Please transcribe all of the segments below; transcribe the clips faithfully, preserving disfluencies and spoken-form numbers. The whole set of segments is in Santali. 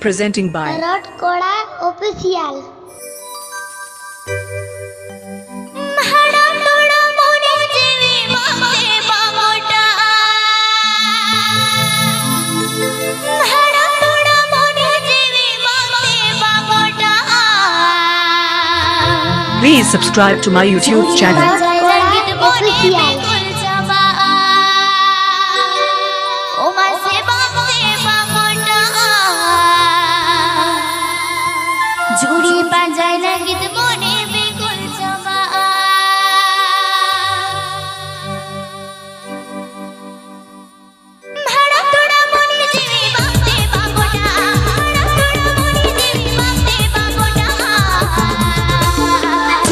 Presenting by Rot Kora Official. Please subscribe to my YouTube channel. Rot Kora Official. ᱡᱩᱨᱤ ᱯᱟᱸᱡᱟᱭ ᱞᱟᱹᱜᱤᱫ ᱢᱚᱱᱮ ᱵᱮᱠᱩᱞ ᱪᱟᱵᱟᱜᱼᱟ᱾ ᱵᱷᱟᱲᱟ ᱛᱚᱲᱟ ᱢᱚᱱᱮ ᱡᱤᱣᱤ ᱵᱟᱝᱛᱮ ᱵᱟᱝ ᱜᱚᱴᱟᱜᱼᱟ᱾ ᱵᱷᱟᱲᱟ ᱛᱚᱲᱟ ᱢᱚᱱᱮ ᱡᱤᱣᱤ ᱵᱟᱝᱛᱮ ᱵᱟᱝ ᱜᱚᱴᱟᱜᱼᱟ᱾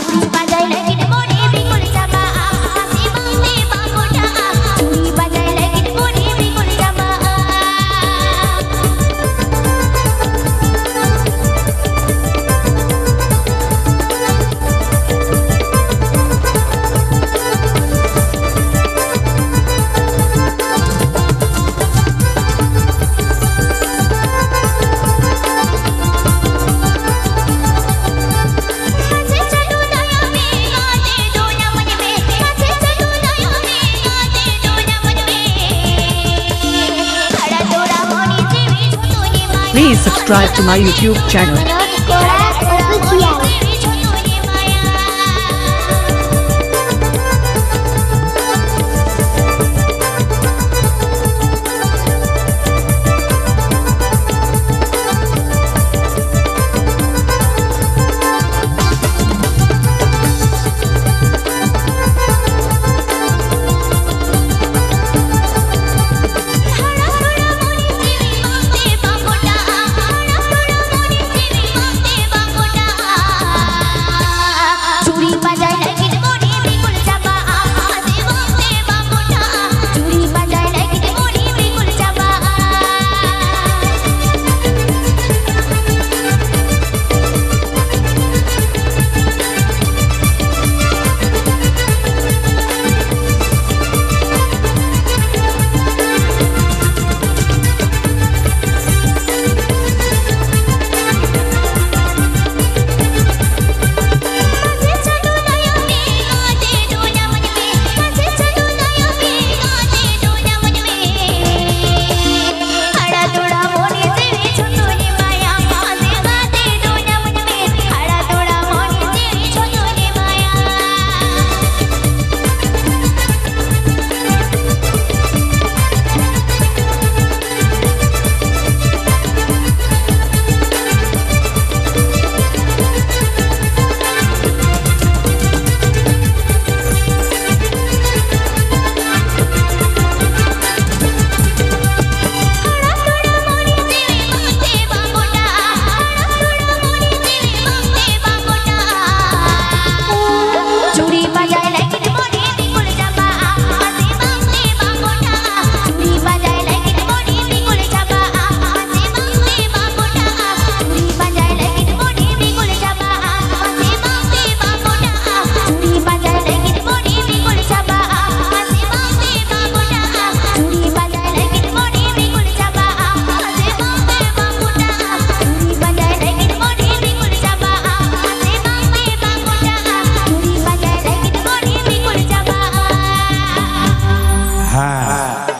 ᱡᱩᱨᱤ ᱯᱟᱸᱡᱟᱭ ᱞᱟᱹᱜᱤᱫ ᱢᱚᱱᱮ ᱵᱮᱠᱩᱞ ᱪᱟᱵᱟᱜᱼᱟ᱾ ᱦᱟᱹᱥᱤ ᱵᱟᱝᱛᱮ ᱵᱟᱝ ᱜᱚᱴᱟᱜᱼᱟ᱾ ᱡᱩᱨᱤ ᱯᱟᱸᱡᱟᱭ ᱞᱟᱹᱜᱤᱫ ᱢᱚᱱᱮ ᱵᱮᱠᱩᱞ ᱪᱟᱵᱟᱜᱼᱟ᱾ Please subscribe to my YouTube channel. Rot Kora Official. ᱦᱮᱸ᱾